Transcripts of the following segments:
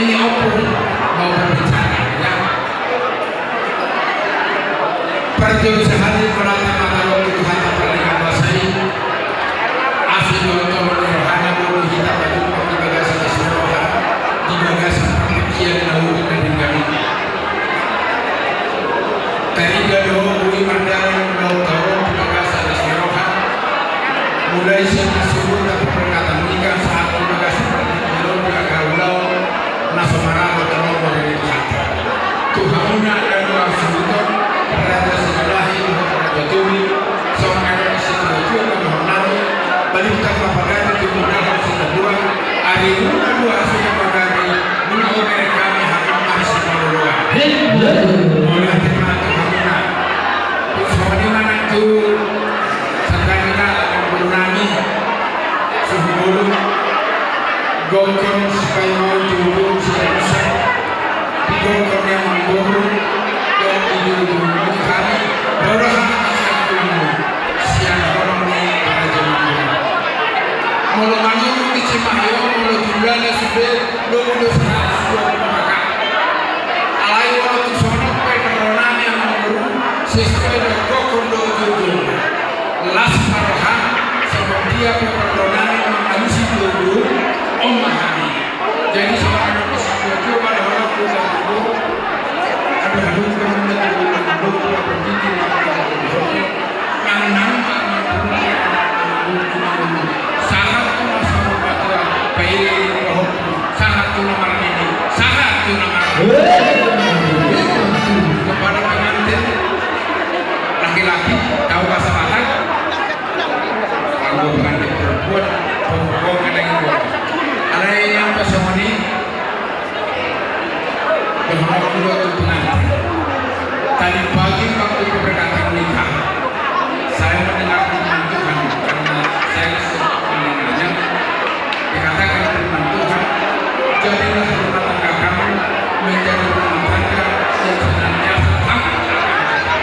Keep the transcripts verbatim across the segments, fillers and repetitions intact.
Ini ompung mau berbicara, ya. Parjolo sahali mauliate ma taon tu Tuhanta pardenggan basa i. Asi dohot holong ni rohana boi hita pajumpa di bagasan las ni roha, di bagasan partingkian na uli na denggan i. Taida do boi mardalan ulaonta on di bagasan las ni roha. Mulai sian na sumurut na pardenggan i, sahat tu bagasan partingkian on di angka ulaon na so maradophon on mauliate ma. Tu hamuna na dua hasuhuton, Raja Silahi dohot Raja Tuli, songon na nidok ni situatua ma dohononnami, balintang ma pagari, tumundalhon sitadoan, arimuna dua hasuhuton pagari, molo hubereng hami hamu marsimaloloan. Mauliate ma tu hamuna. Songon i ma nang tu sangkanami, amangborunami, suhut bolon, gokhon sipaimahon jujur sian usa, di gokhon ni amangboru, dohot di jujur ni hami, ro do hami sian holong ni Raja Nanggung. Molo manurut ni Cimahi on, molo jumlahna sude, lobi do saratus dua pulu hata. Alai molo tu songon on pe parrohanami amangboru, sesuai dohot gokhon dohot jujur. Las ma roha, songon dia pe parrohanami mangalusi jujur, on ma hami. Jadi songon na nidok ni situatua ma dohononku tu amangboru. Adong halumpang na tu amangboru, adong halumpang na tu amangboru. Nang nang ma amangboru, sahat tu na saur matua, pairing dohot sahat tu na marnini, sahat tu na marnini. Kepada pengantin, laki-laki, tau pasalamatan. Anggo pengantin perempuan, pokokna daging gua. Alai nang pe songon i, dohononku do tu pengantin. Tadi pagi waktu pemberkatan nikah, saya mendengar firman Tuhan karena saya suka mendengarnya. Dikatakan firman Tuhan, jadilah rumah tangga kamu menjadi rumah tangga yang senantiasa taat akan Tuhan.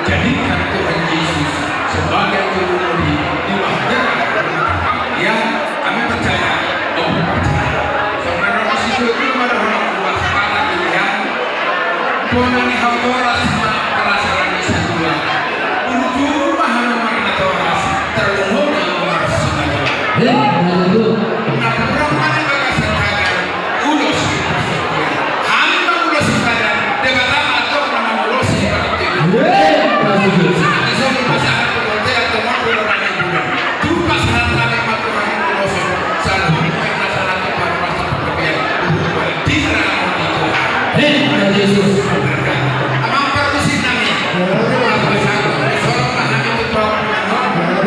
Jadikan Tuhan Yesus sebagai jurumudi di bahtera rumah tangga. Ya, kami percaya, oh percaya. Saudara masih dua puluh lima tahun aku waspada pilihan. Bona ni hau toras ma perasaran ni satua. Burju ma hau marnatoras, terlumuna marsimatua. Hei, na tutu. Na hurang ma di bagasan tagan, ulos. Hami mangulosi tagan, Debata ma antong na mangulosi partingkian. Hei, na tutu. Sahat ni solu pasahat tu bontean, tu mangku dohot tu bulan. Tupa sahat nami ma tu hami ulosi, saluhutna sahat tu parmasa panggabean, uhum ma di ramoti Tuhan. Hei, Tuhan Yesus. Amang parmusik nami. Apa sanggup, solong ma hami tu Tuhan.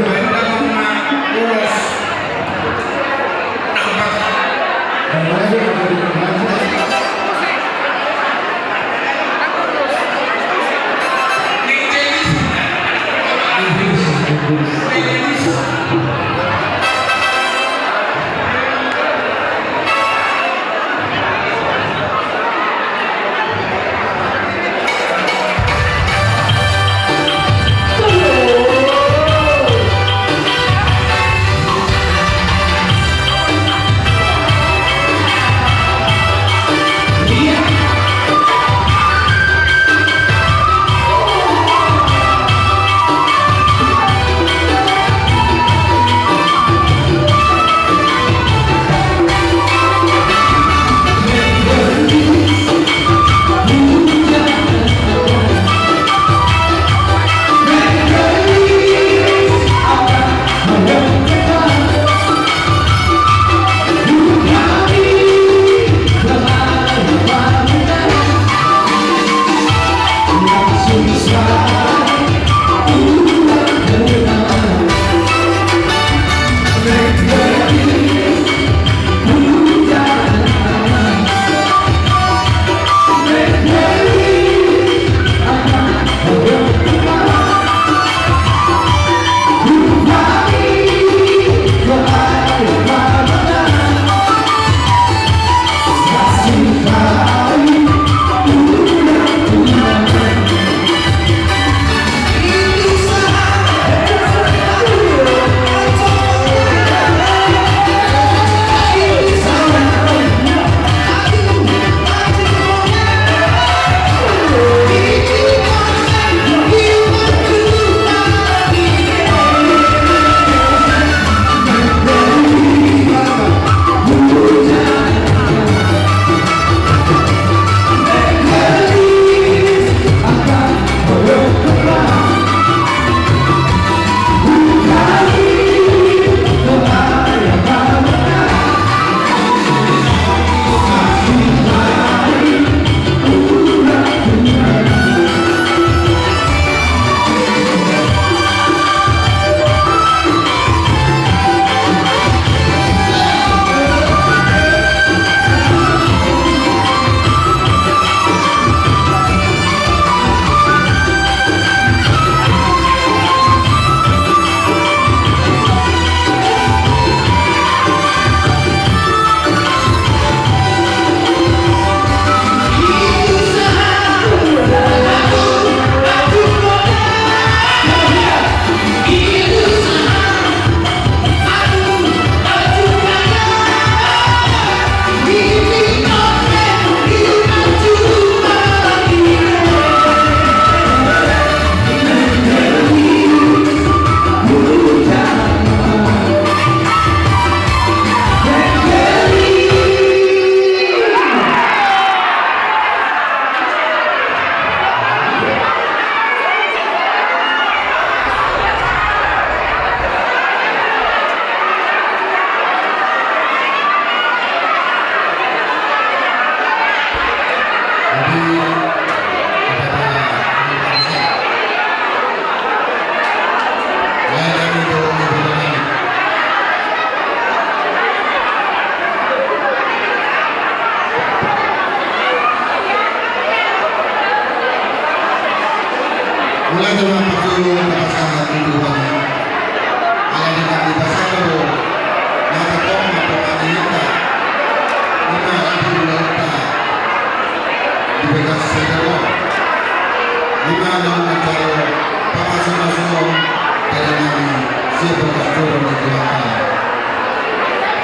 Baik, ma ulos.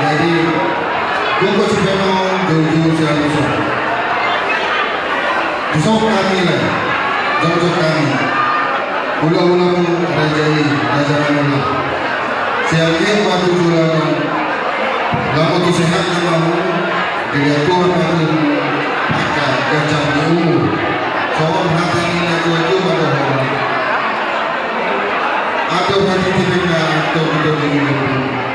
Jadi, gogo si Beno, gogo si Aluso. Di son hami lah, jongjong hami. Hulahula raja i, raja Manula. Sian dia batu julanan. Lamo tu sehat nama mu. Jadi Tuhan aku pakai gajah mu. Soal hata ni aku itu pada orang. Atau mati di tengah, atau kita di tengah,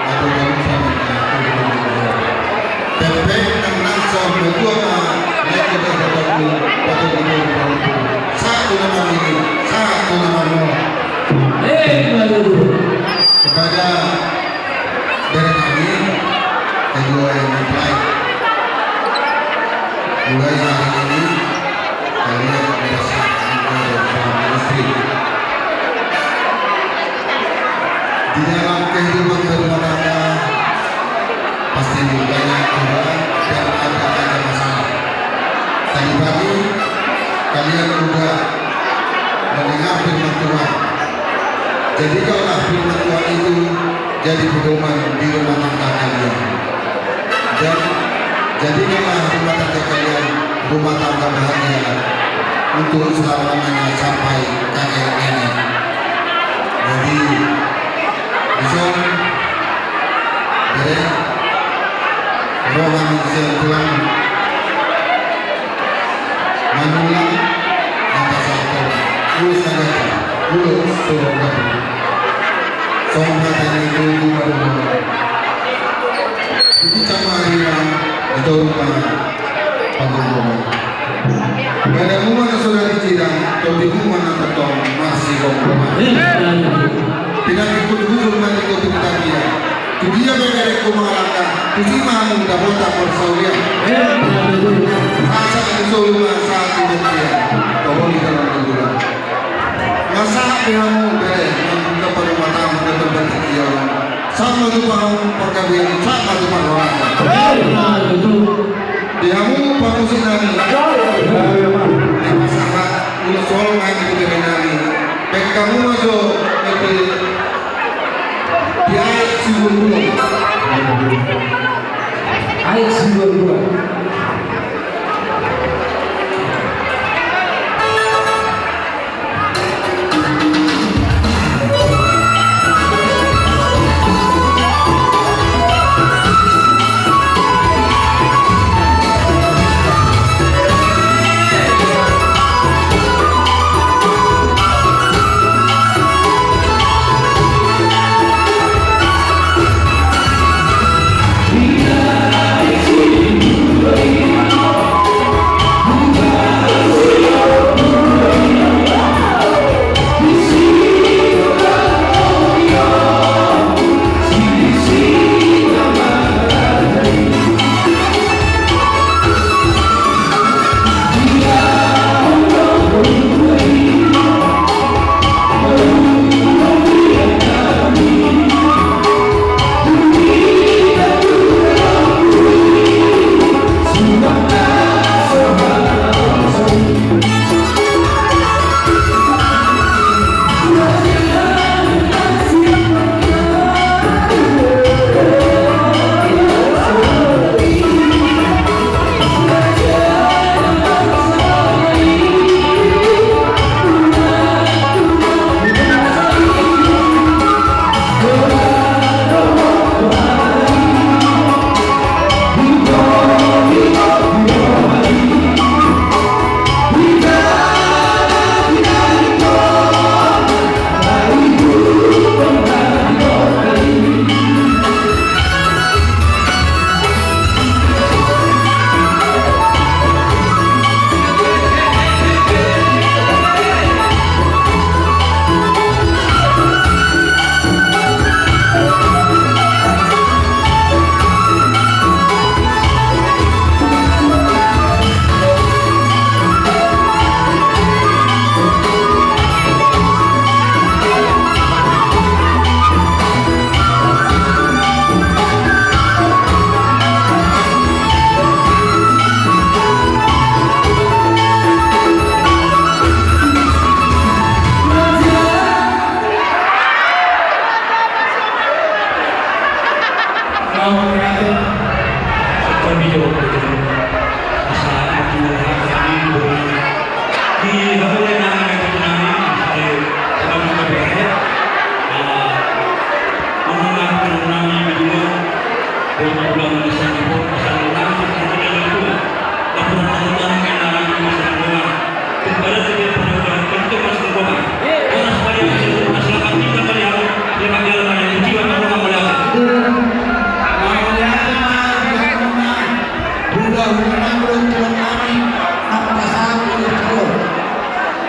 atau dalam sana, atau kita di tengah. Tepek tenang sama gua mah, naik ke atas batu, batu itu, batu itu. Satu nama ini, satu nama gua. Eh, baru. Kepada dari kami, kedua yang mempelai. Mulai hari ini, kalian adalah satu keluarga suami istri. Di dalam kehidupan berumah tangga, pasti banyak cobaan dan ada aja masalah. Tadi pagi, kalian udah mendengar firman Tuhan. Jadikanlah firman Tuhan itu jadi pedoman di rumah tangga kalian. Dan jadikanlah rumah tangga kalian rumah tangga bahagia untuk selama-lamanya sampai kakek nenek. Jadi, bisa, jadi, rohani siang tulang. Manula, mata satu, ulos na gati, ulos tu roda. Songon hata ni tutu maduma. Di kecamatan Rira, di Torma, Panggung. Badan rumah na sudah dicirang, topi rumah na tetong, masih gombrong. Pinangkik kutu-kutu mati kopi tapian. Tu dia pe berek ku mangalangka, tu si mamu dapota persaulian. Asa di solu ma satu bentia. Tolong kita nanti dulu. Masa pe hamu berek, mambuka pada matamu dan berbentuk dia. Sama tu paham pergawean, sama tu paham. Di hamu pamusik nami. Di pasahat, ulos solong nami di bere nami. Baen hamu ma jo, epi. Di aek Sibuan Bulan. Aek Sibuan Bulan.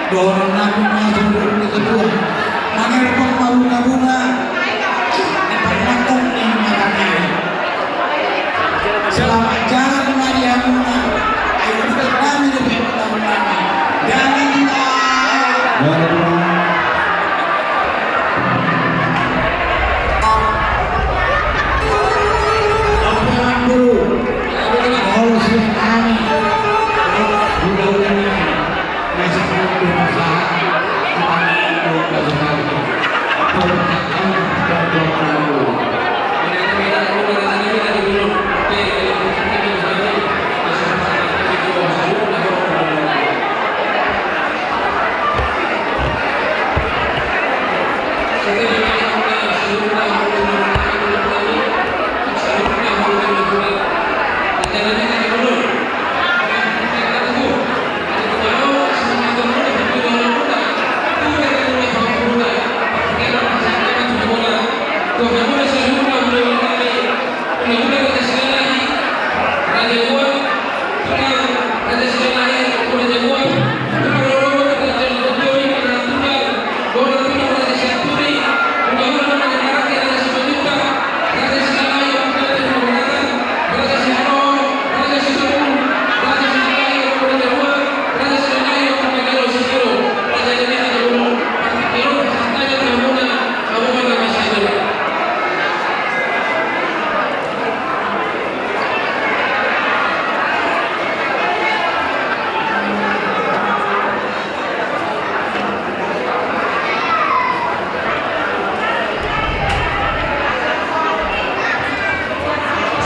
Dohonon nami ma songon i, ketua. Mangerpong ma bunga-bunga di parnangkok ni mata nami. Selamat jalan ma di hamuna. Ai udutan nami dope ulang nami. Ganti ma. Apa yang dulu? Kalau siap kami. Kalau udah-udah nami.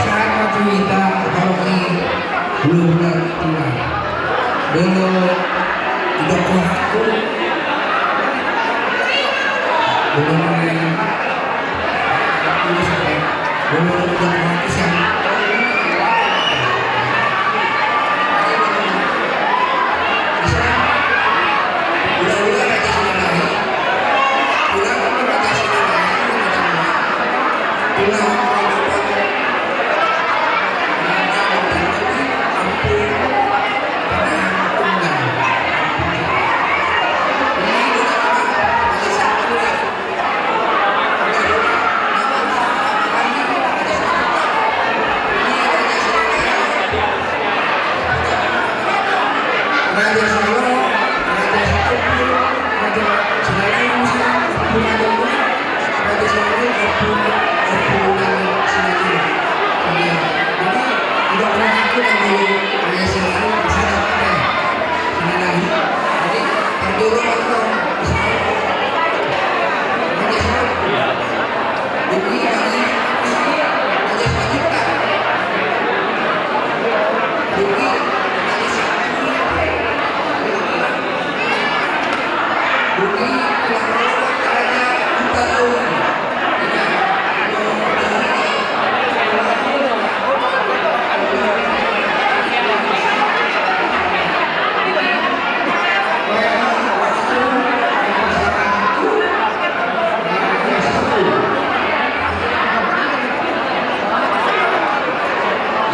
Sahat ma tu hita, haloki hulahula tulang. Molo didok rohangku, molo nuaeng, molo didok rohangku sian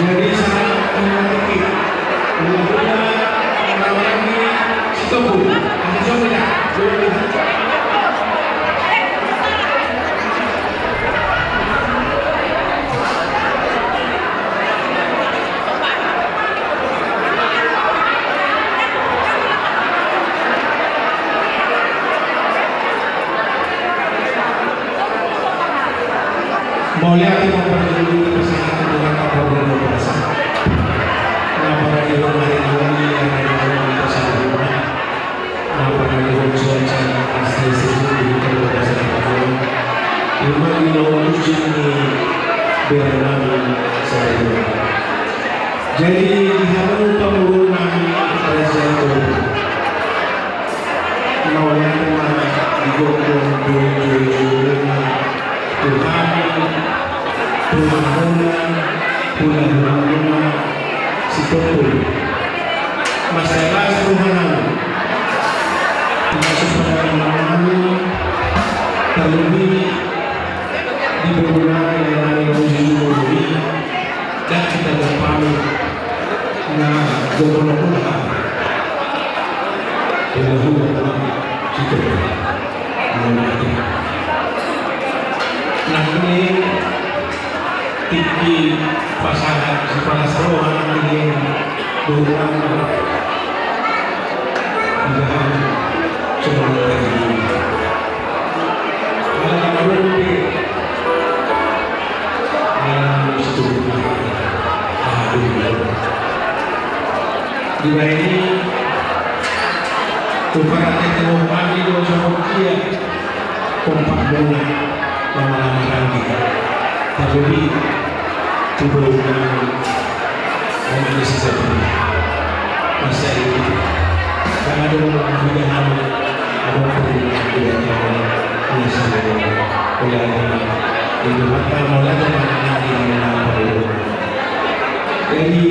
Jadi, sangat terima kasih. Kemudian, orang ini Sitompul. Ada siapa ya? Mauliate ma parjolo di pasahat tu Tuhanta parjolo di pasahat. Na parjolo ma di nauli na parjolo di pasahat. Na parjolo di pasahat. Ima di nauli sini. Jadi di hamu pamoruon nami Raja Toba, mauliate ma di gokhon dohot jolo-jolo ni Tuhan, Tuhan muna, Tuhan muna, Sitompul. Mansai las roha nami, masuk pada nami, terlebih di boru nami, nami Rozi Jumuri, dan kita berpamit. Nah, jodoh pun. Bila hulu, kita. Nah, ini tingki pasahat si palas roha nami. Dibahen i, tu parate tengok mandi do songon dia. Kompak muna, lama-lama ranggi. Tapi tu boru nami, nami sisatu. Masa ini, karena ada orang muda nami, ada orang muda nami, ada orang muda nami. Oleh karena itu, maka mulai dengan nami, nami, nami. Jadi,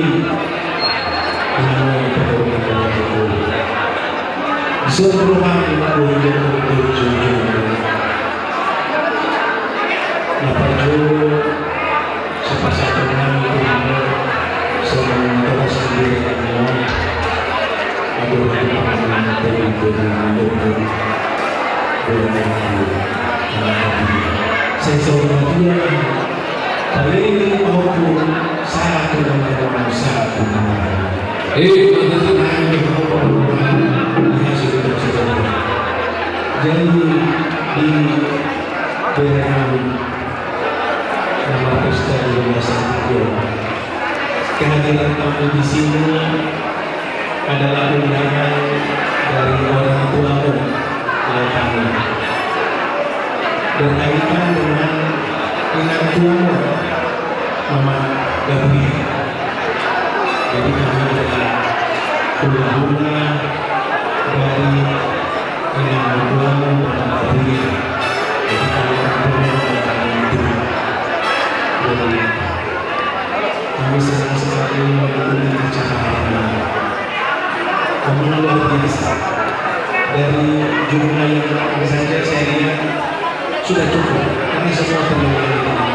nami, nami, nami, nami. Jadi, di bere nami, nama pesta di rumah sakit, kehadiran kami di sini adalah undangan dari orang tuamu, Lautama. Berkaitan dengan inang tuamu, Mama Gabriel. Jadi kami adalah hula-hula dari inang tuamu, Mama Gabriel. Jadi kami orang tua dari itu. Jadi, kami senang sekali mengikuti acara hari ini. Momen luar biasa. Dari jumlah yang datang saja saya lihat sudah cukup. Karena semua teman-teman kita.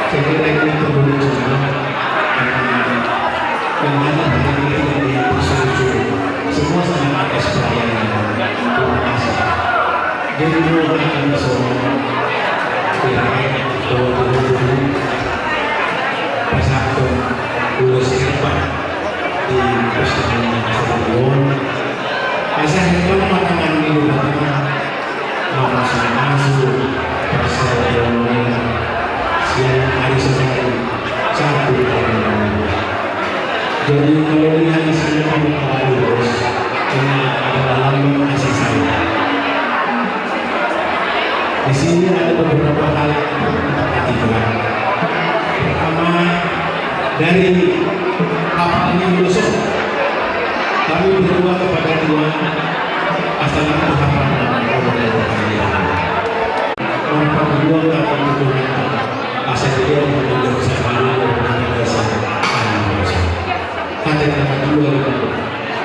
Saya kira ini perlu dicoba. Yang mana hari ini tidak ada yang bersuruh-suruh. Semua sangat atas pelayanan. Terima kasih. Jadi, dulu kan kami semua, ya, bahwa dulu, dulu, pas aku lulus hebat di Kristen Stadion, asa hebat makanan di rumah, mama sama masuk, pas saya siang hari sehari. Satu. Jadi, kalau lihat di sini, Pak Gubernur, ini adalah lambang kasih sayang. Di sini ada beberapa hal yang perlu kita perhatikan. Pertama, dari apa yang dulu, kami berdoa kepada Tuhan, asal itu harapan dan Allah. Memperjuangkan kebutuhan. Asa dia menjadi sama. Kata yang kedua,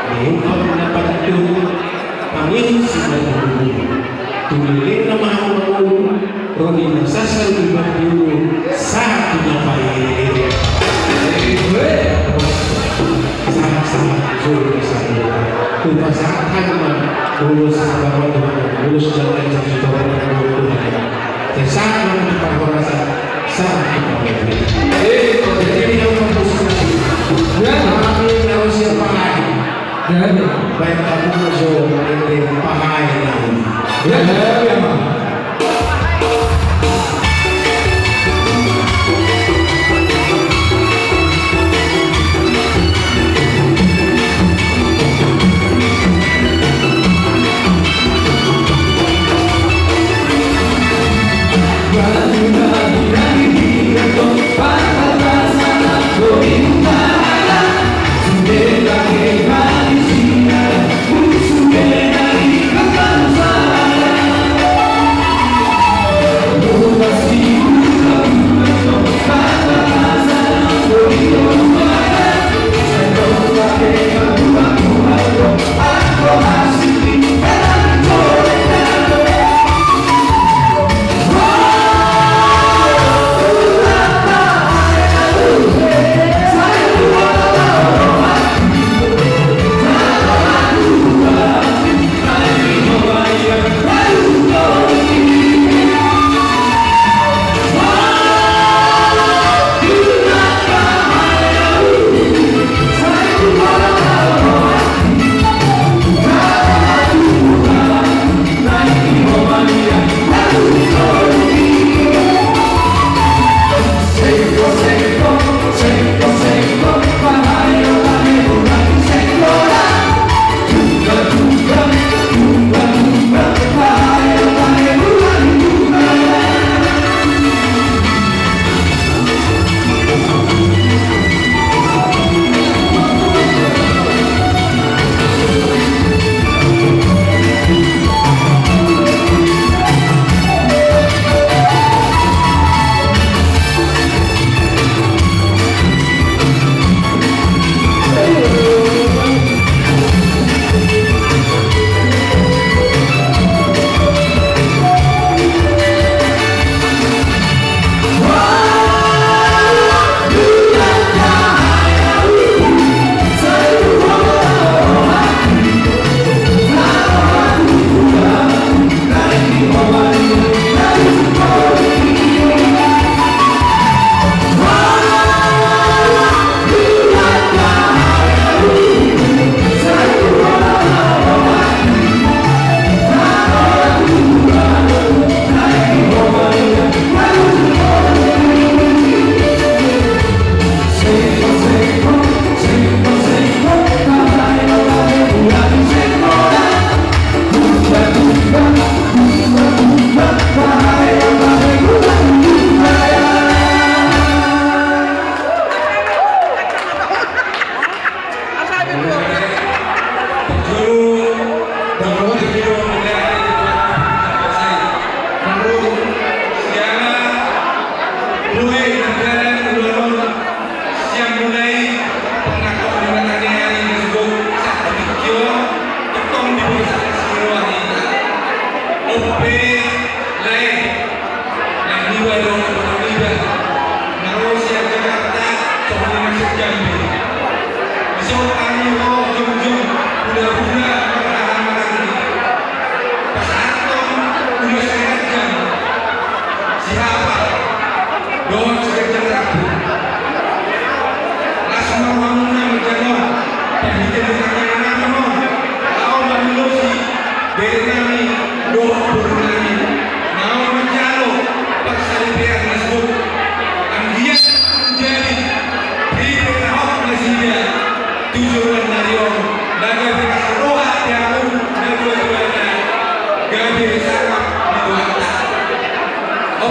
mengungkap pendapat itu, kami sudah menunggu. Tulele nama aku menunggu, Rodi Nasasa di Bandiu, satu napa ini. Sangat-sangat sulit bisa. Tuh pasangan mah, lulus sama Tuhan, lulus jalan yang sudah Tuhan. Sesama di parhorasan, sama kita berdoa. Eh, jadi yang bagus. Ya. Kami harus siap pakai. Ya. Baik, aku berdoa, pakai. Ya, ya, ya.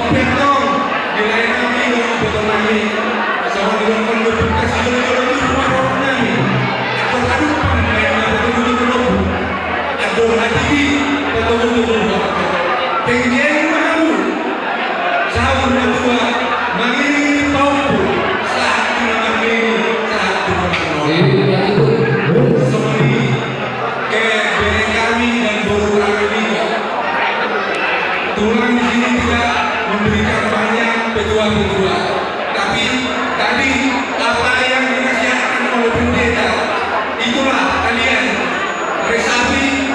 Petong, di lae nami dohot boto nami. Songon i dohonon ni Pungkas, di jolo-jolo tubu ma roha nami. Antong adong pangan baen na boto-boto tu lombu. Andor hatiti, boto-boto tu lombu. Penggeng ma hamu. Saur matua, mangiring-iring pahompu. Sahat tu na marnini, sahat tu na marnono. Songon i, ke bere kami dan boru kami juga. Tulang di sini tidak memberikan banyak petua-petua. Tapi tadi apa yang dinasihatkan oleh pendeta, itulah kalian resapi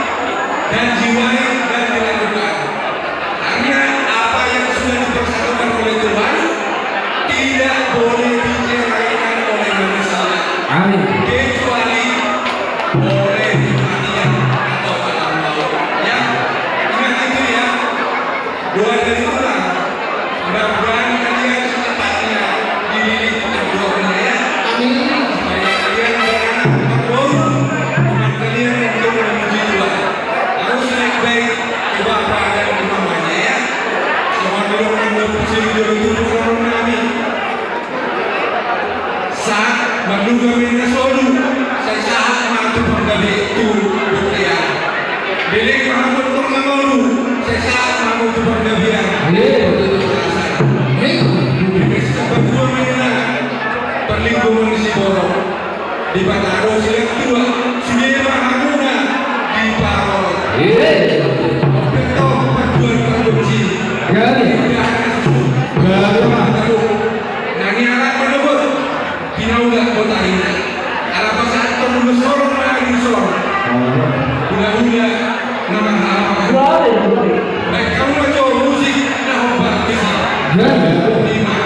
dan jiwai dan dilakukan. Karena apa yang sudah dipersatukan oleh Tuhan tidak boleh diceraikan oleh manusia. Amin. Kecuali oleh kematian atau alam laut. Ya, ingat itu ya. Doa dari tulang. Mudah-mudahan kalian secepatnya dililit Tuhan, ya. Amin. Supaya kalian beranak, berboru, umat kalian untuk memuji Tuhan. Harus naik baik ke Bapa dan ke Mamanya, ya. Songon i dohonon ni Pungkas, di jolo tubu ma roha nami. Sahat ma tu gabe na solu, sai sahat ma tu panggabean tu bontean. Belek ma hamu antong na ngolu, sai sahat ma hamu tu panggabean. Amin. Di pesta patua ma inna, parlinggoman ni siborok. Dipataru silang tua, sude ma hamuna diparorot. Amin. Petong, patua, pargonsi. Amin. Sude ma susu. Amin. Nang i arap ma dohot. Pinaula botarina. Ala pasahathon ulos holong ma ahu dison. Hulahula na marhaha. Baen hamu ma jo musik na hombar disi. Ima.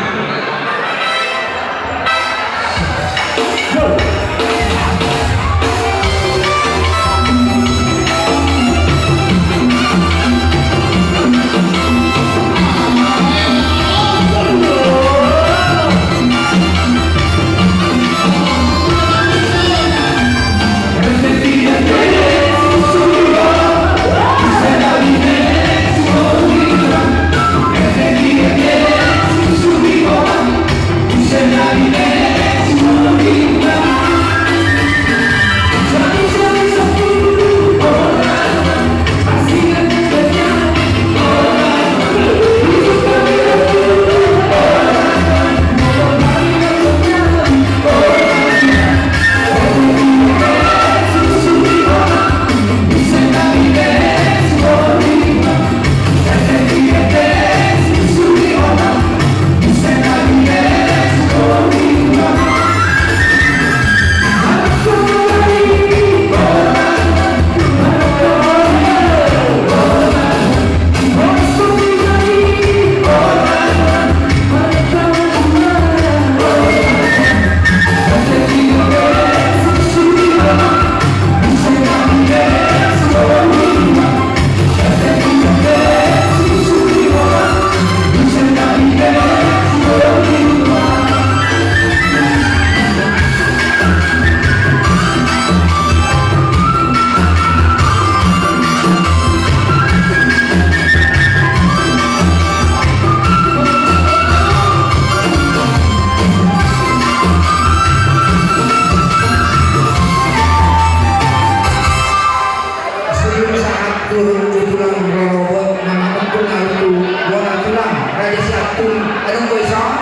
Sebelum sahat turun tu tulang rorobot, na manungkun ahu tu bona tulang, Raja Sianturi, adong do dison?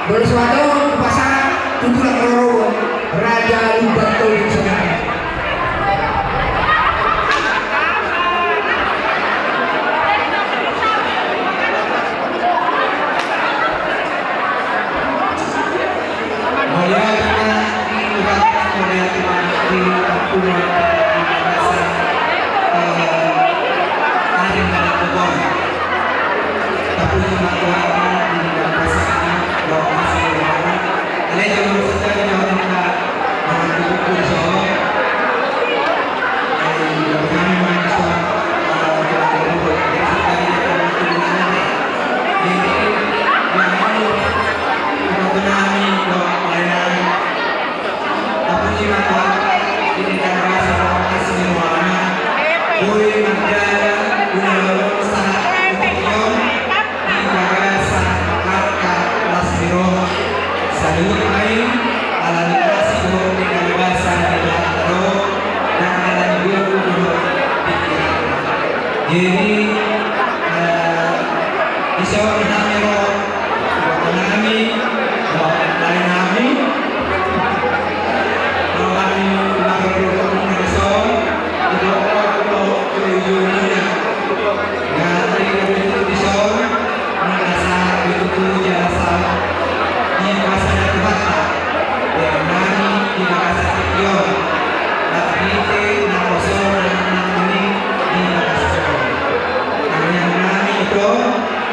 Molo so adong, hupasahat tu tulang rorobot, Raja Lumban Tolu Saudara. Mauliate ma di Tuhanta, mauliate ma di Tuhan, di bagasan, eh, ari na naeng ro. Tapuji ma Tuhanta di bagasan na, dohot asi ni rohana. Alai jolo ma sada ni rohanta, mangan tubuku di son.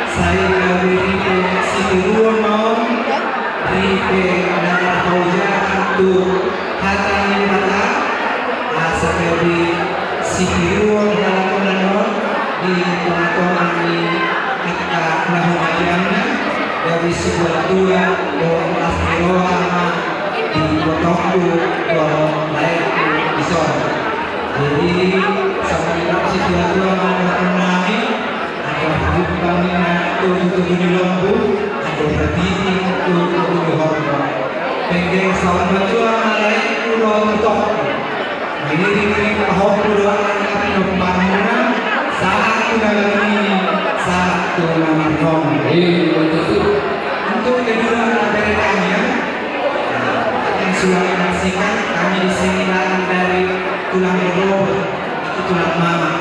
Sai gabe ripe sitiruon ma on, ripe na marhaujaan tu hata ni Debata, asa gabe sitiruon halakonan on di tongatonga ni angka na humaliangna, gabe sibuat tua dohot las ni roha ma di ibotongku dohot laengku dison. Jadi, songon i ma situatua ma dohonon nami, angka pajumpang ninna togutogu ni lombu, angka pajumpang togutogu ni horbo. Penggeng saur matua ma laengku dohot ibotongku. Mangiring pahompu dohot angka pinomparmuna, sahat tu na marnini, sahat tu na marnono. Iya, betul. Untuk kedua mempelai kami, ya. Yang sudah menyaksikan, kami di sini datang dari tulang roro, itu tulang mama.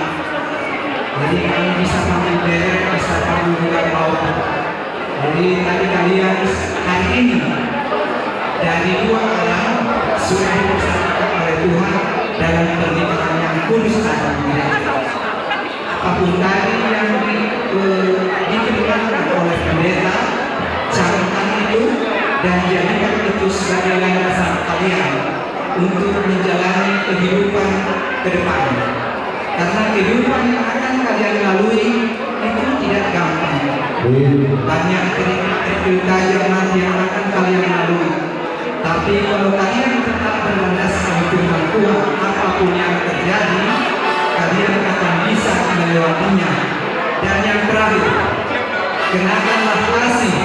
Jadi kami bisa panggil bere, bisa panggil juga bau. Jadi tadi kalian hari ini dari dua alam sudah dipersatukan oleh Tuhan dalam pernikahan yang kudus dan mulia. Apapun tadi yang di, eh, diperkenankan oleh pendeta, camkan itu dan jadikan itu sebagai landasan kalian untuk menjalani kehidupan ke depan. Karena kehidupan yang akan kalian lalui itu tidak gampang. Iya. Banyak kerikil-kerikil tajam nanti yang akan kalian lalui. Tapi kalau kalian tetap berlandaskan firman Tuhan, apapun yang terjadi, kalian akan bisa melewatinya. Dan yang terakhir, kenakanlah kasih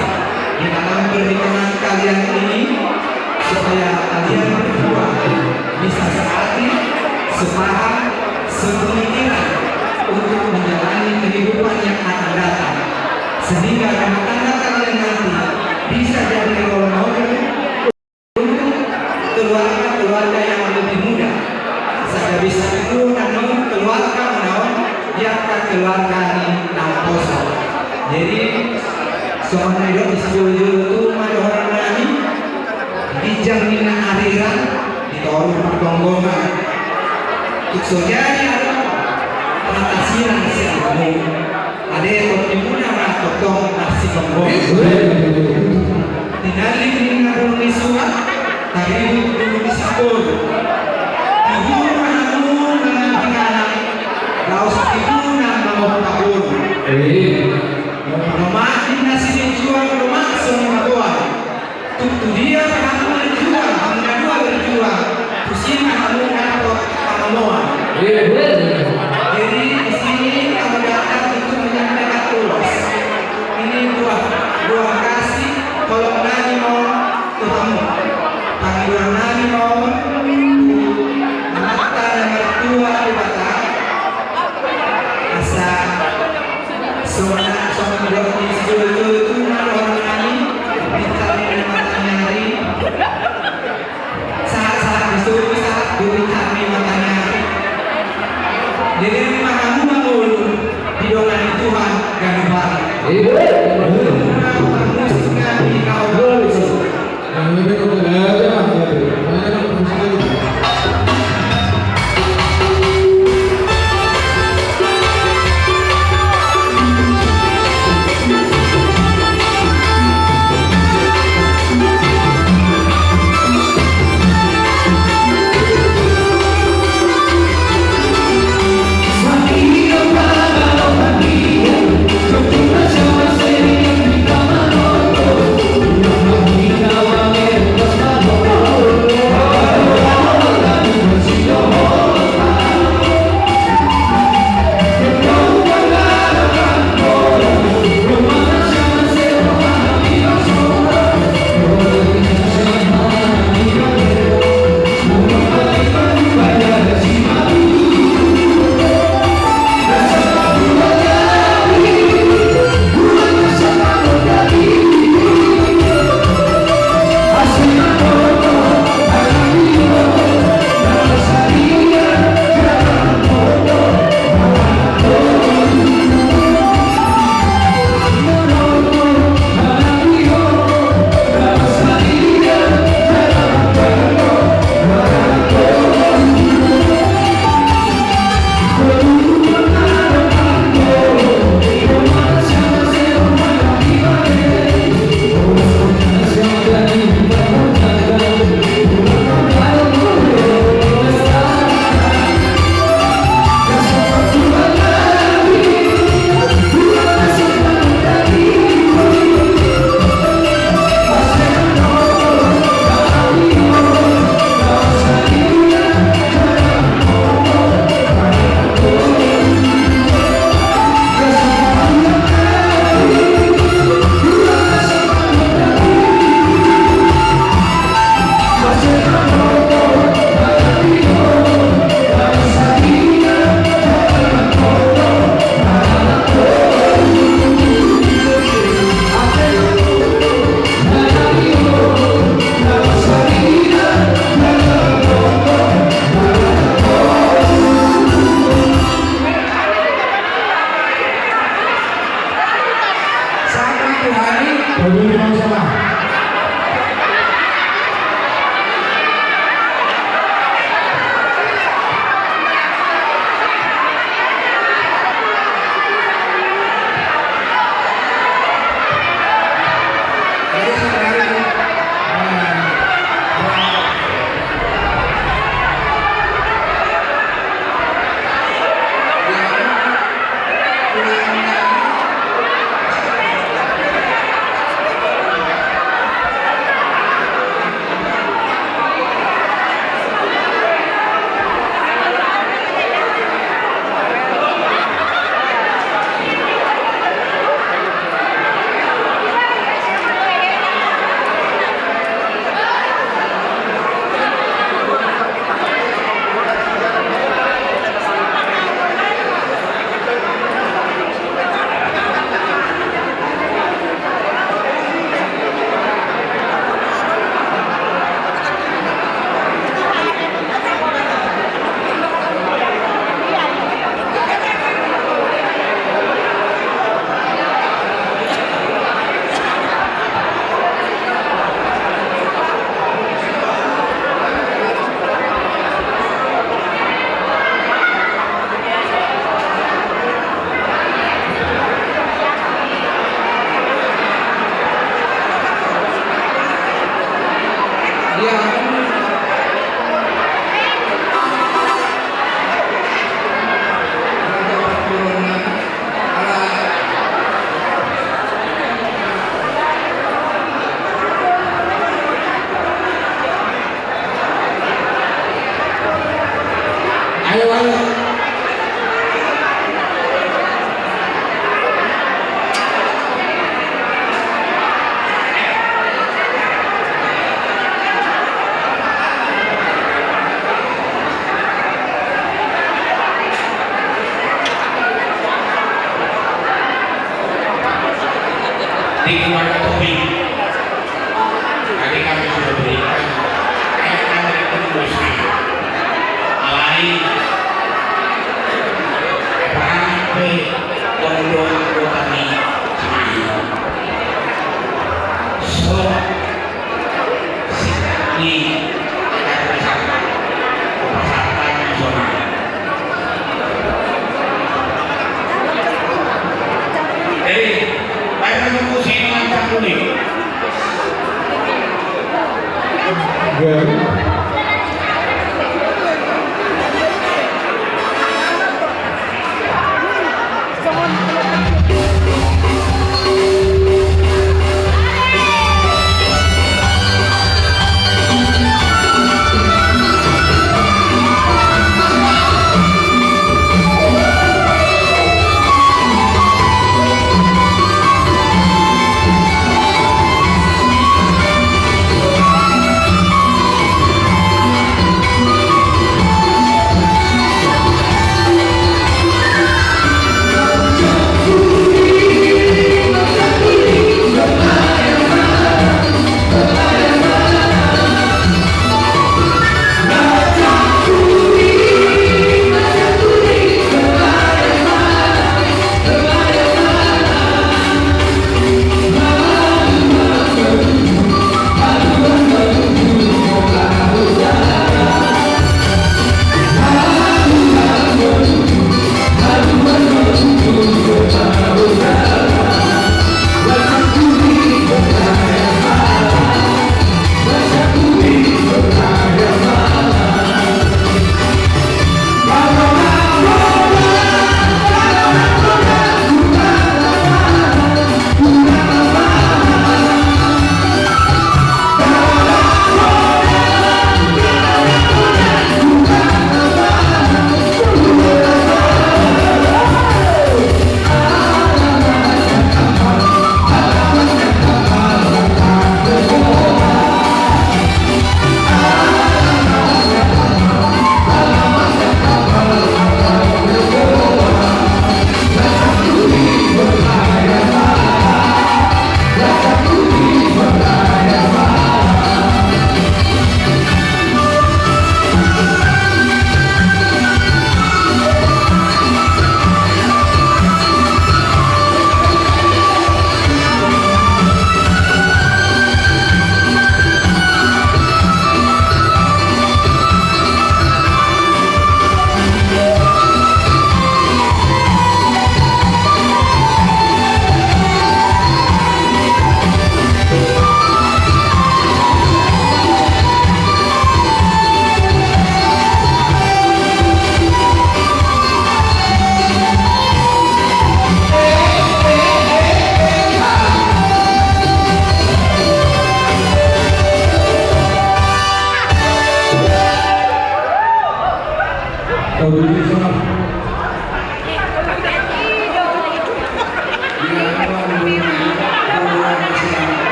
di dalam pernikahan kalian ini, supaya kalian berdua bisa sehati, sepaham, sepemikiran untuk menjalani kehidupan yang akan datang. Sehingga rumah tangga kalian nanti bisa jadi role model untuk keluarga-keluarga yang lebih muda. Asa gabe sitiruon ma keluargamuna on di angka keluarga ni naposo. Jadi, songon na didok di siboyo tu ma dohonon nami, ginjang ninna arira di toru pargonggongan. Tung so jadi adong hata sirang sian hamu. Ade tondimuna ma tongtong na sigomgom. Tinallik ninna bulung ni suan, taribuk bulung ni simbolu. Tibuna hamu manang pinangan, laos tibuna mangompa boru. Lomak ninna silinjuang, lomak songon na goar. Tung tu dia pe hamu berjuang, hamu na dua berjuang, tusi ma hamu dapot pangomoan. Iya, betul. Jadi di sini kami datang untuk menyampaikan ulos. Ini buah, buah kasih, tolong nami mohon tu hamu. Pangidoan nami mohon tu Amanta na martua Debata. Asa songon na Ayo, ayo. Di keluarga Tobing. Tadi kami sudah berikan ayat dari penulis. Alai, berapa tondo anggota ni Cimahi? So, si, ni,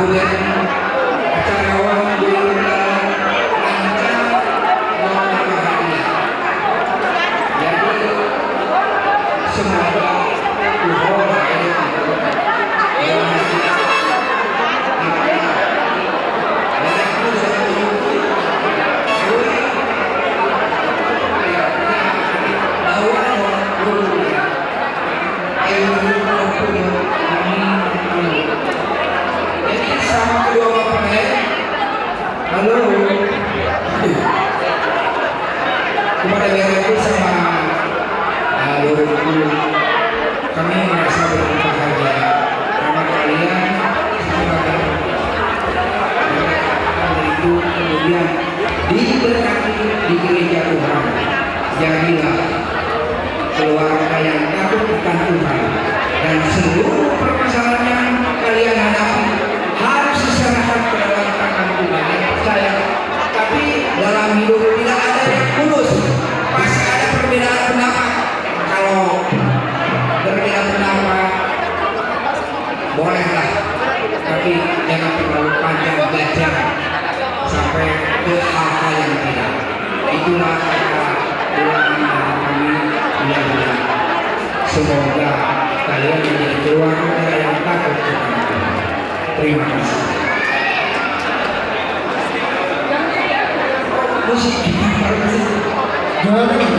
Acara on diundang lancar, nona bahagia. Jadi, semoga tu ho lae do, tu ho lae do. Jadi, sama kedua mempelai. Halo. Cuma ada yang aku sama, ah, lurusku. Kami merasa berbahagia karena kalian sudah itu kemudian diberkati di gereja Tuhan. Jadilah keluarga yang takut akan Tuhan, dan seluruh permasalahan yang kalian hadapi harus diserahkan ke dalam tangan Tuhan. Yang percaya, tapi dalam hidup tidak ada yang mulus, pasti ada perbedaan pendapat. Kalau berbeda pendapat, bolehlah, tapi jangan terlalu panjang, jangan sampai ke hal-hal yang tidak. Itulah kata ulangan dari kami, mudah-mudahan semoga kalian menjadi keluarga yang takut kepada Tuhan. Terima kasih. Musik. Gimana, Pak?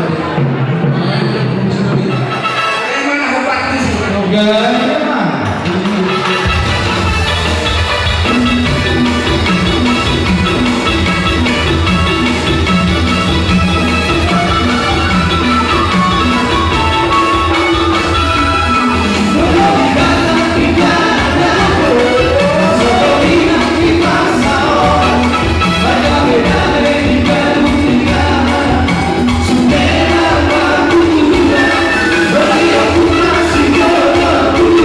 Gimana, Pak? Oke.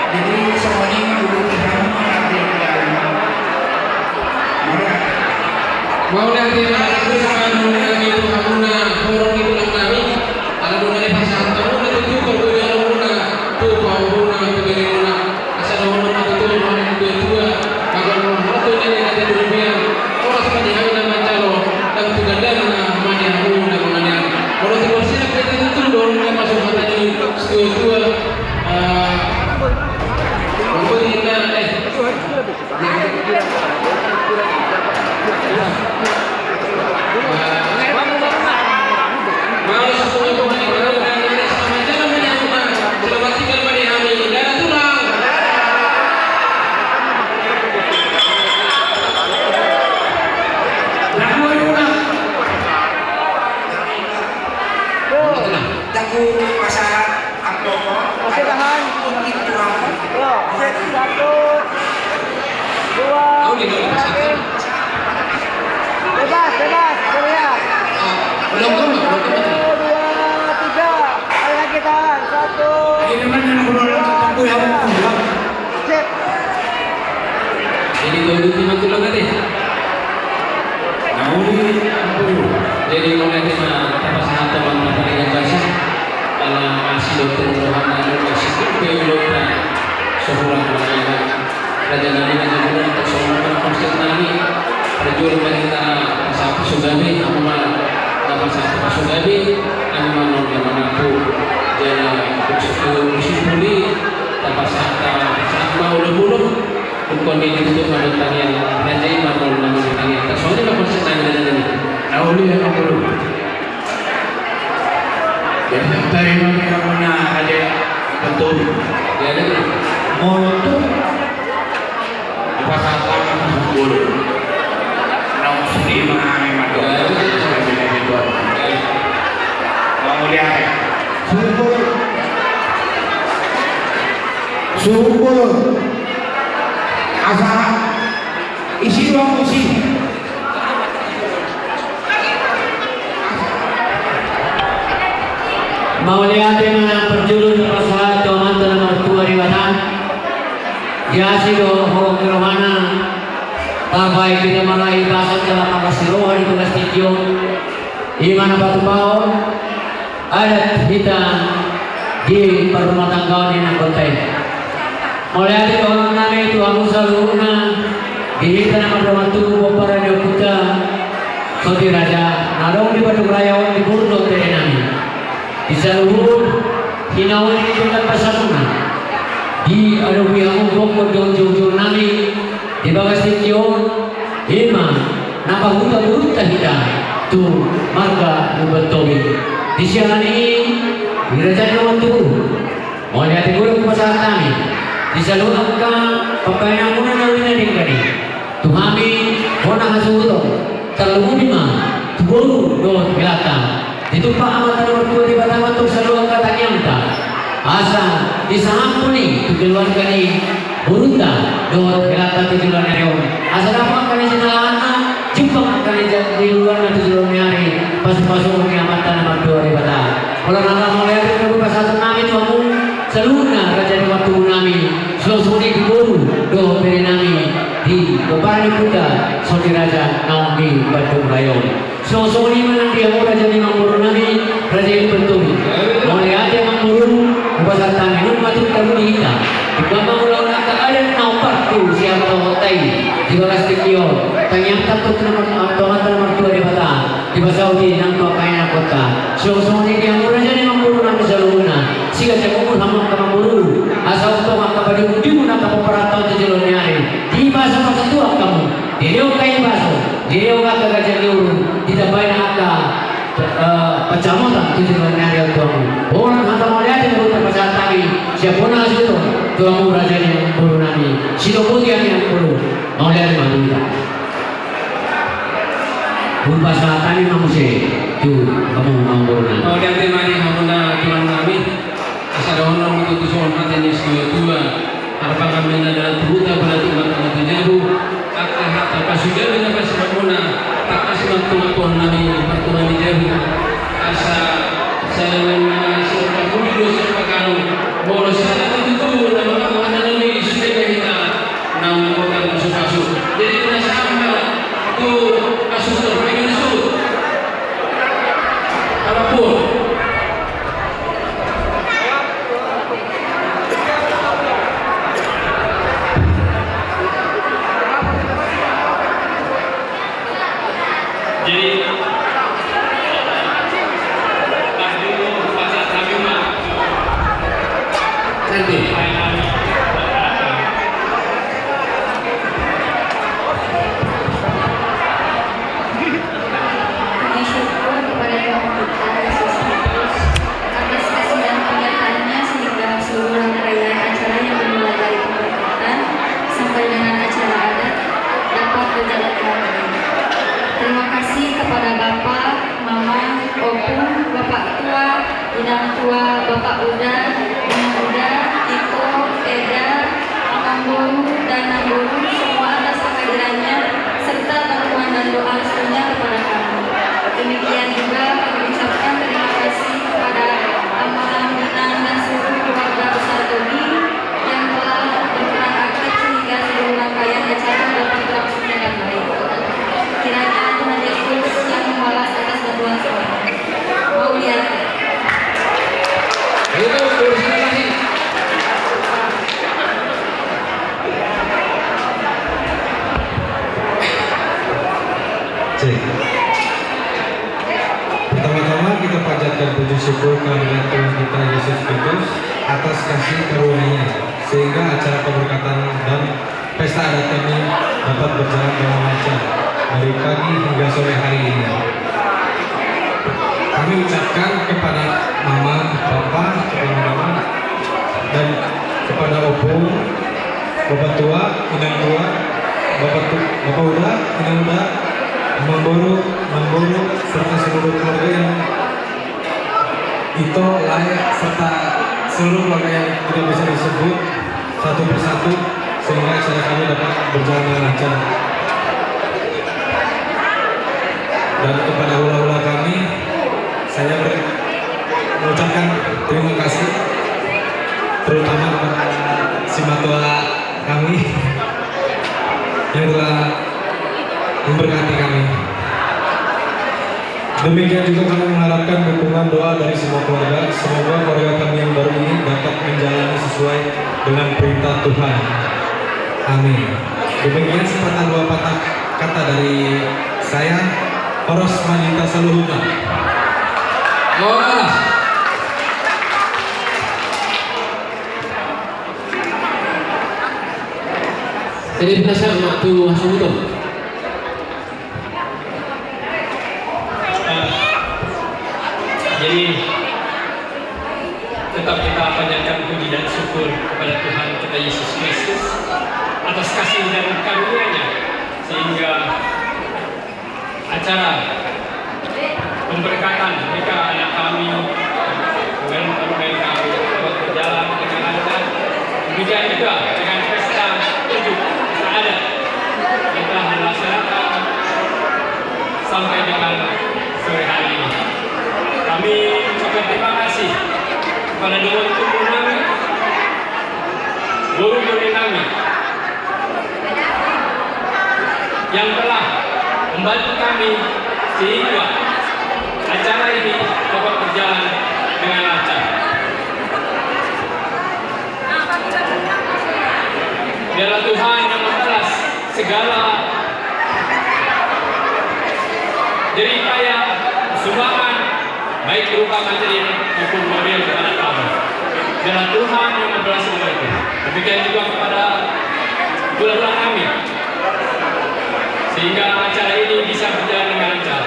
Jadi, semuanya duduk di sana. Mauliate ma di hamuna, di hamuna, horong di tulang nami. Ala dongani pasahaton muna tutu, pargojangmuna, tu pauruna, tu berimuna. Asa dohonon ma tutu, dohonon ni natuatua. Mangkorhon tu nini na tinadingion. Horas ma di hami na manjalo, ndang tu gandana ma di hamu na manganian. Molo tu borsiak hita tutu, dohonon ma songon hata ni natuatua. Ah, mangkorhon na, eh. Jago pasahat. Oke, tahan. Yo, satu, dua, oke. Bebas, bebas, boleh ya. Satu, dua, tiga. Sekali lagi tahan. Satu. Sip. Jadi, kau duduk di mantul lagi, deh. Nauli, ampun. Jadi, mulai tema, tapasahat ma, tapasahat ma, ala asi dohot rohana, ala asi dohot rohana. Sohura, ala raja nami, raja nami, tapasahat ma, konsep nami. Raja nami, tapasahat ma, sogabe, apa ma, tapasahat ma, sogabe, apa ma, non, apa ma, aku. Jala, bersyukur, bersyukuri, tapasahat, tapasahat ma, ulo-ulo. Ingkon ditutup ma dohot tangiang, raja i ma na mangolu tangiang. Tarsongon i ma konsep nami na jadi. Nauli na mangolu. Jadi, tarima kasih ma raja i. Betul. Jadi, molo tung dipasahat ma mangolu. Naung sude ma hami mandok. Jadi. Mauliate. Suhut. Suhut. Asa isi doang isi. Mauliate ma parjolo tapasahat tu Amanta na martua Debata. Di asi dohot rohana tabaen hita marahi basa jala marlas ni roha di bagas tingki on. I ma na patupahon adat hita di parrumatanggaon ni anakkonta i. Mauliate ma nami tu hamu saluhutna, di hita na mardongan tubu pomparan ni ompunta Soti Raja na adong di Bandung Raya on, di boru dohot bere nami. Di saluhut hinaula ni tingkat pasahatna, diadopi hamu gokhon dohot joujour nami di bagas tingki on, i ma na pahuta boruta hita tu marga Lumban Tobing. Di siala ni i, di raja ni dongan tubu, mauliate godang hupasahat hami di saluhut angka pambahenanmuna na uli na denggan i tu hami bona hasuhuton, tarlumobi ma tu boru dohot helanta. Ditumpak Amanta na martua Debata ma antong saluhut angka tangiangta, asa disahaphon i tu keluarga ni borunta dohot helanta tu joloan ni ari on. Asa dapot angka na jinalahanna, jumpang angka na jinalahanna tu joloan ni ari, pasupasuon ni Amanta na martua Debata. Holan i ma, mauliate ma hupasahat hami tu hamu saluhutna raja ni dongan tubu nami, suang songon i di boru dohot bere nami di pomparan ni ompunta Soti Raja na adong di Bandung Raya on. Suang songon i ma nang di hamu raja ni amangboru nami, raja ni Lumban Tobing. Mauliate amangboru, hupasahat hami, nunga tung taruli hita di gambang ulaon angka adat na opat tu siapa tohonta i di bagas tingki on. Tangiangta tu Amanta na martua Debata, dipasaut i nang tu angka ianakhonta. Suang songon i di hamu raja ni amangboru nami saluhutna, siganjang umur hamu angka amangboru, asa tongtong angka padiuduidu na angka pomparan taon tu joloan ni ari, dipasupasu Tuhan hamu. Dilehon angka ibaso, dilehon angka ganjang ni uhum, ditambai angka, eh, pansamotan tu joloan ni ari on tu hamu. Holan hata mauliate ma tapasahat hami sian bona hasuhuton tu hamu raja ni amangboru nami. Sitopoti hami amangboru. Mauliate ma tu hita. Hupasahat hami ma muse tu hamu amangboru nami. Mauliate ma di hamuna tulang nami. Asa dohonon ma tutu songon hata ni situa-tua: Parpangan ma inna dalan tu huta, balatuk ma tama tu jabu. Angka hata pasujabina pasinamuna, tangkas ma tung apuhon nami parturan ni jabu. Asa salanna sian pangulu do sian pangkaru, molo sada tutu na mangamangana nami sude ma hita na manggotan pasupasu. Jadi na sahamba tu kasus terbaik itu. Alapun. Jadi, Puji syukur kepada Tuhan kita Yesus Kristus atas kasih dan penyertaan-Nya sehingga seluruh rangkaian acara yang dimulai dari pemberkatan sampai dengan acara adat dapat berjalan dengan baik. Terima kasih kepada Bapak, Mama, Opu, Bapak Tua, Inang Tua, Bapak Uda, Inang Uda, Ito, Eda, Amangboru, dan Namboru, semua atas kehadirannya, serta bantuan dan doa restunya kepada kami. Demikian juga kami ucapkan terima kasih kepada Amang, Inang, dan seluruh keluarga besar Tobing yang telah berperan aktif sehingga seluruh rangkaian acara dapat berlangsung dengan baik. Kiranya Tuhan Yesus yang membalas atas bantuan semua. Mauliate. Itu kursi lagi. Cek. Pertama-tama kita panjatkan puji syukur kehadirat Tuhan kita Yesus Kristus atas kasih karunia-Nya, sehingga acara pemberkatan dan pesta adat kami dapat berjalan dengan lancar dari pagi hingga sore hari ini. Kami ucapkan kepada Mama, Papa, kepada Mama, dan kepada Opo, Bapak Tua, Inang Tua, Bapak Tu-, Bapak Uda, Inang Uda, Amangboru, Namboru, serta seluruh keluarga yang Ito, Lae, serta seluruh keluarga yang tidak bisa disebut satu persatu, sehingga acara kami dapat berjalan dengan lancar. Dan kepada hula-hula kami, saya ber-, mengucapkan Demikian juga kami mengharapkan dukungan doa dari semua keluarga. Semoga keluarga kami yang baru ini dapat menjalani sesuai dengan perintah Tuhan. Amin. Demikian sepatah dua patah kata dari saya. Horas ma di hita saluhutna. Horas. Jadi penasaran waktu masuk itu. Jadi, tetap kita panjatkan puji dan syukur kepada Tuhan kita Yesus Kristus atas kasih dan karunia-Nya, sehingga acara pemberkatan nikah anak kami dengan keluarga kami, dapat berjalan dengan lancar. Demikian juga dengan pesta tujuh, pesta adat yang telah dilaksanakan sampai dengan sore hari ini. Kami ucapkan terima kasih kepada dongan tubu nami, guru-guru nami, yang telah membantu kami sehingga acara ini dapat berjalan dengan lancar. Biarlah Tuhan yang membalas segala jerih payah, sumbangan, baik berupa materi maupun mobil kepada kami. Biarlah Tuhan yang membalas semua itu. Demikian juga kepada hula-hula kami, sehingga acara ini bisa berjalan dengan lancar.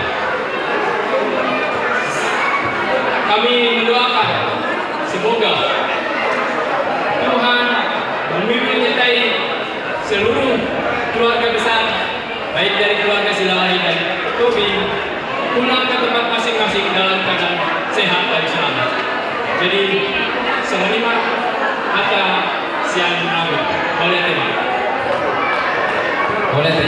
Kami mendoakan semoga Tuhan memimpin kita ini seluruh keluarga besar, baik dari keluarga Silalahi dan Tobing, pulang ke tempat masing-masing dalam keadaan sehat dan selamat. Jadi, songon i ma hata sian hami. Mauliate ma. Mauliate.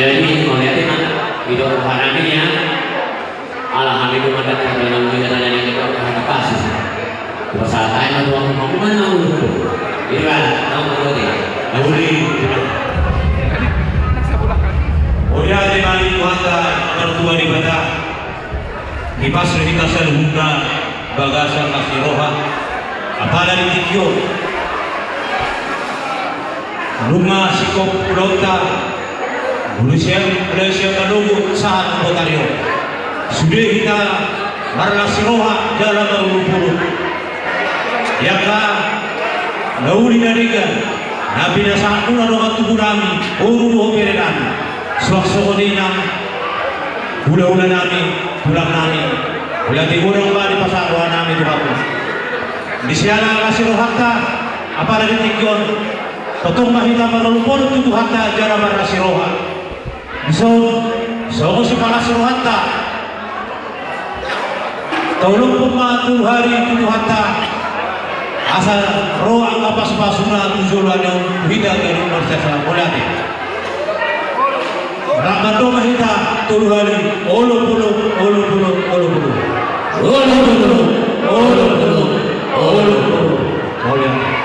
Jadi, mauliate ma, didok roha nami ya. Alhamdulillah, mantap, mantap, mantap, mantap, mantap. Pasahat ma tu hamu, hamu ma na ulu. Ira, hamu ma ulu. Na uli. Mauliate ma di Tuhanta, martua Debata. Di pas ni hita saluhutna, bagasan las ni roha. Apala di tingki on. Nunga singkop ulaonta, mulai sian, mulai sian manogot sahat tu botari on. Sude hita marlas ni roha jala marolopolop. Di angka na uli na denggan na pinasahatmuna dongan tubu nami, boru dohot bere nami. Suang songon i nang hulahula nami, tulang nami. Mauliate godang ma dipasahat roha nami tu hamu. Di siala las ni rohanta, apala di tingki on. Tongtong ma hita marolopolop tu Tuhanta jala marlas ni roha. Dison, songon sipalas ni rohanta. Taulak ma tolu hali tu Tuhanta. Asa ro angka pasupasuna tu joloan on tu hita ganup marsiasa. Mauliate. Rap mandok ma hita tolu hali. Olopolop, olopolop, olopolop. Olopolop, olopolop, olopolop. Mauliate.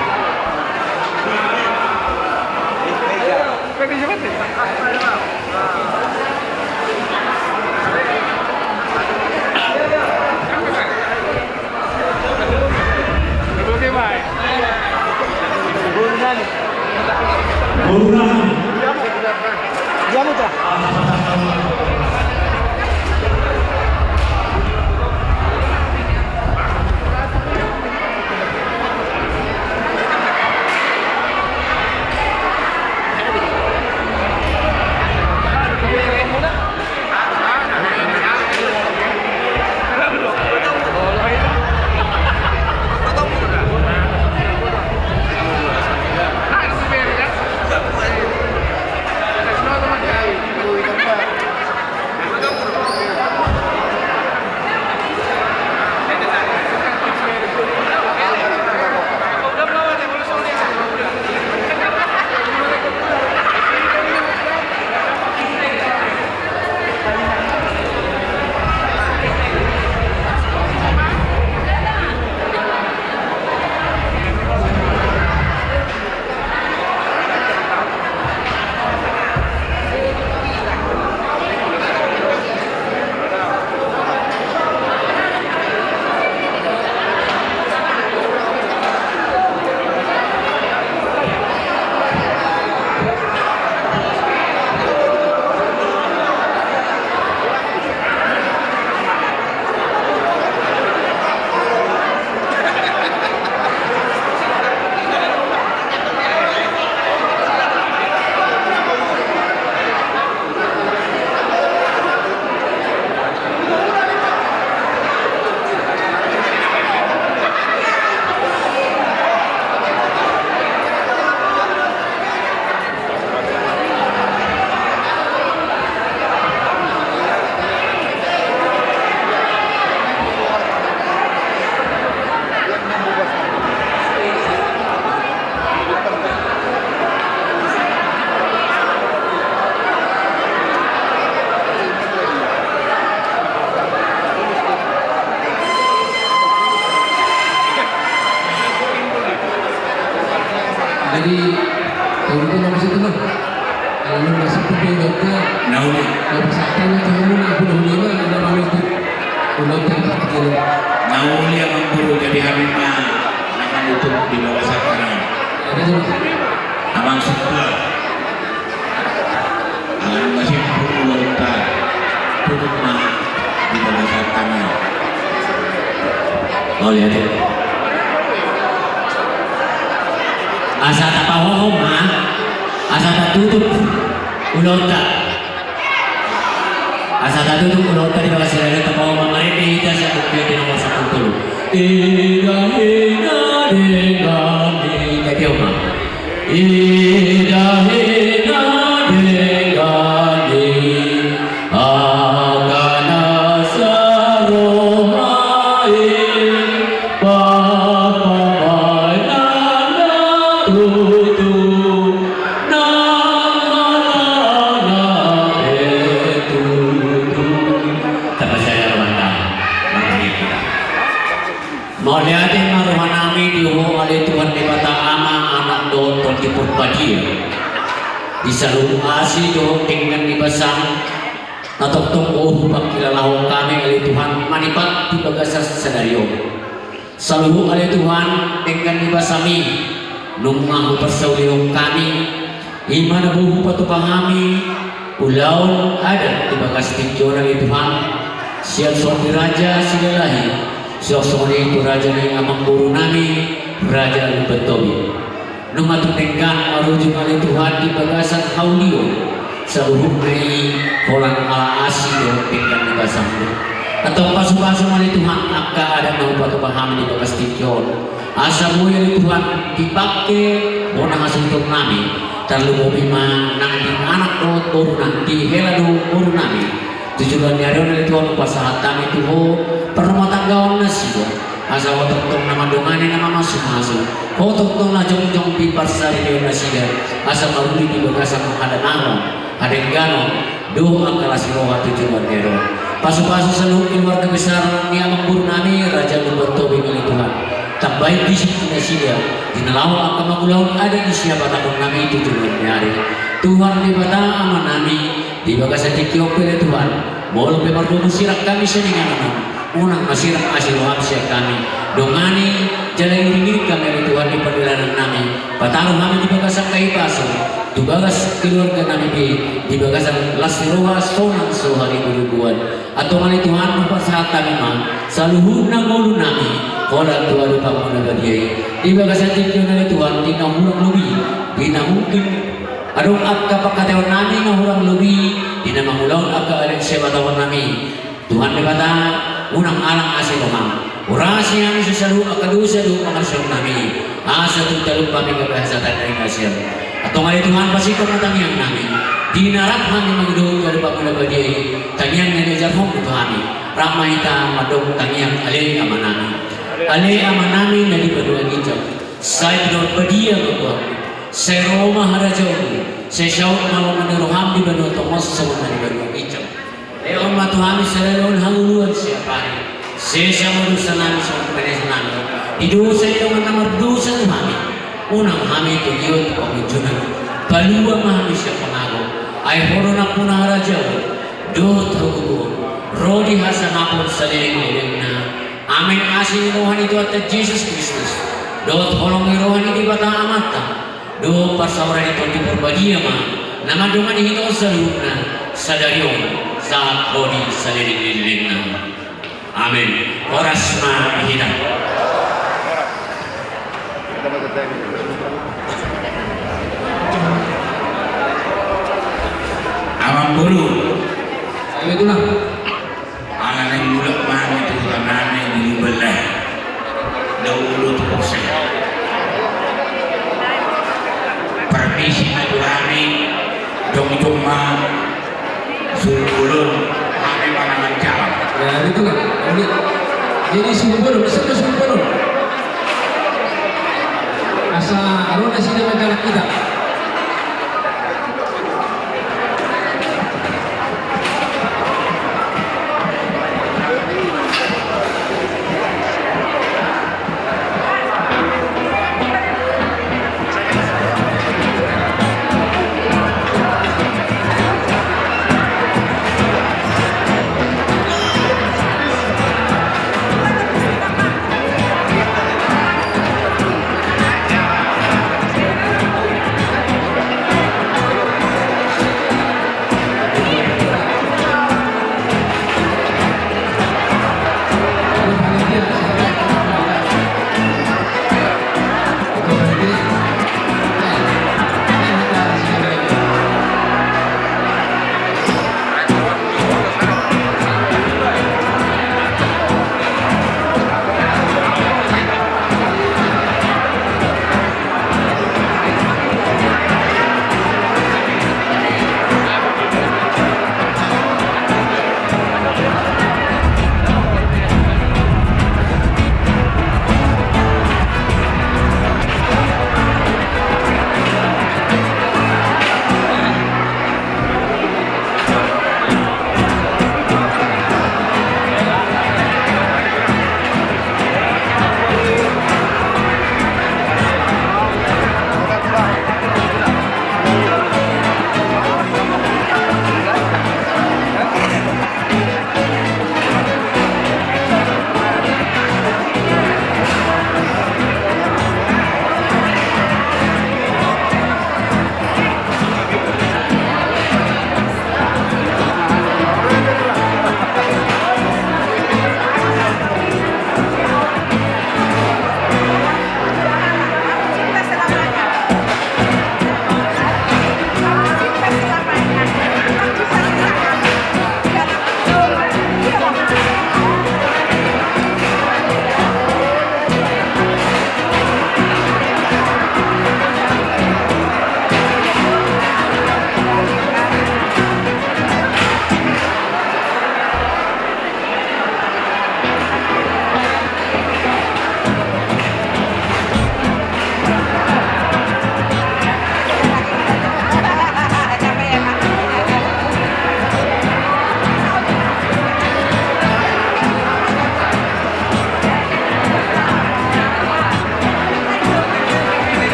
Jadi, kalau itu nama situ lah. Kalau lu masuk ke P W K, na uli. Kalau pesantren itu kamu nak bunuh lima, ada manusia. Ulang tak tak kilo. Na uli yang memburu jadi hami ma, na manutup di bagasan tangan. Ada juga. Amang Sumpah. Ala nunga simpul ulaonta, tutup ma di bagasan tangan. Mauliate. Asa tapahohom ma, asa tatutup ulaonta. Asa tatutup ulaonta di bagasan tangan, tapahohom ma marende hita sian buku Ende nomor sampulu tolu. Ida, ida, denganni. Jadi, Oma. Ida, ida, denganni, angka na saroha i, papabaenan na tutu, na halana pe tutu. Tapasada rohanta. Marhite. Mauliate ma rohanami di Ho ale Tuhan Debata Ama, Anak dohot Tondi Porbadia. Di saluhut asi dohot denggan ni basaM, na tongtong Ho hupangkilalahon hami ale Tuhan manipat di bagasan sadari on. Saluhut ale Tuhan denggan ni basaMi, nunga huparsaulihon hami, i ma na boi hupatupa hami ulaon adat di bagas tingki on ale Tuhan, sian songon i Raja Silalahi, sian songon i tu raja ni amangborunami, Raja Lumban Tobing. Nunga tung denggan marujung ale Tuhan di bagasan haulion, saluhutna i holan ala asi dohot denggan ni basaM. Antong pasupasu ma ale Tuhan angka adat na hupatupa hami di bagas tingki on. Asa boi ale Tuhan dipangke bona hasuhutonnami, tarlumobi ma nang di anak dohot boruna, di hela dohot borunami. Tu joloan ni ari on ale Tuhan hupasahat hami tu Ho, parrumatanggaon nasida. Asa Ho tongtong na mandongani na mamasumasu. Ho tongtong na jongjong di parsaripeon nasida. Asa maruli di bagasan hadanahon, hadengganon, dohot angka las ni roha tu joloan ni ari on. Pasupasu saluhut keluarga besar ni amangborunami Raja Lumban Tobing ale Tuhan. Tambai disi tu nasida, di na laho angka mangulahon adat ni siapatanami tu joloan ni ari. Tuhan Debata Amanami, di bagasan tingki on pe ale Tuhan, molo pe mardomu sirang hami sian inganan on, unang ma sirang asi rohaM sian hami. Dongani jala iringiring hami ale Tuhan di pardalanannami. Pataru hami di bagasan hahipason, tu bagas keluarganami be, di bagasan las ni roha sonang so haribu-ribuan. Antong ale Tuhan, hupasahat hami ma saluhutna ngolunami holan tu adopanMu na badia i. Di bagasan tingki on ale Tuhan, di na hurang lobi, di na mungkin adong angka pangkataionnami na hurang lobi, di na mangulahon angka adat siapatanami. Tuhan Debata, unang alang asi rohaM. Urasi hami sian saluhut angka dosa dohot pangalusionami. Asa tung talup hami gabe hasahatan na ringan sian. Antong ale Tuhan, pasingkop ma tangiangnami. Di na rap hami mangido tu adopanMu na badia i, tangiang na niajarhonMu tu hami. Rap ma hita mandok tangiang Ale Amanami. Ale Amanami na di banua ginjang. Sai pinarbadia ma goarMu. Sai ro ma harajaonMu. Sai saut ma lomo ni rohaM di banua tonga on songon na di banua ginjang. Lehon ma tu hami sadari on hangoluan siapari. Sesa ma dosanami songon panesanami di dosa ni dongan na mardosa tu hami. Unang hami togihon tu pangunjunan. Palua ma hami sian pangago. Ai Ho do nampuna harajaon dohot hagogoon, ro di hasangapon saleleng ni lelengna. Amen. Asi ni roha ni Tuhanta Jesus Kristus dohot holong ni roha ni Debata Amanta dohot parsaoran ni Tondi Porbadia ma na mandongani hita on saluhutna, sadari on sahat ro di saleleng ni lelengna. Amen. Horas ma di hita. Amangboru. Ayo, Tulang. Ala naeng mulak ma hami tu hutanami di Lumban Lahi. Dao olo tu Porsea. Permisi ma tu hami, jongjong ma suhut bolon, hami ma na manjalang. Ya, betul lah. Jadi, jadi suhut bolon, bisa ke suhut bolon. Asa ro nasida manjalang hita.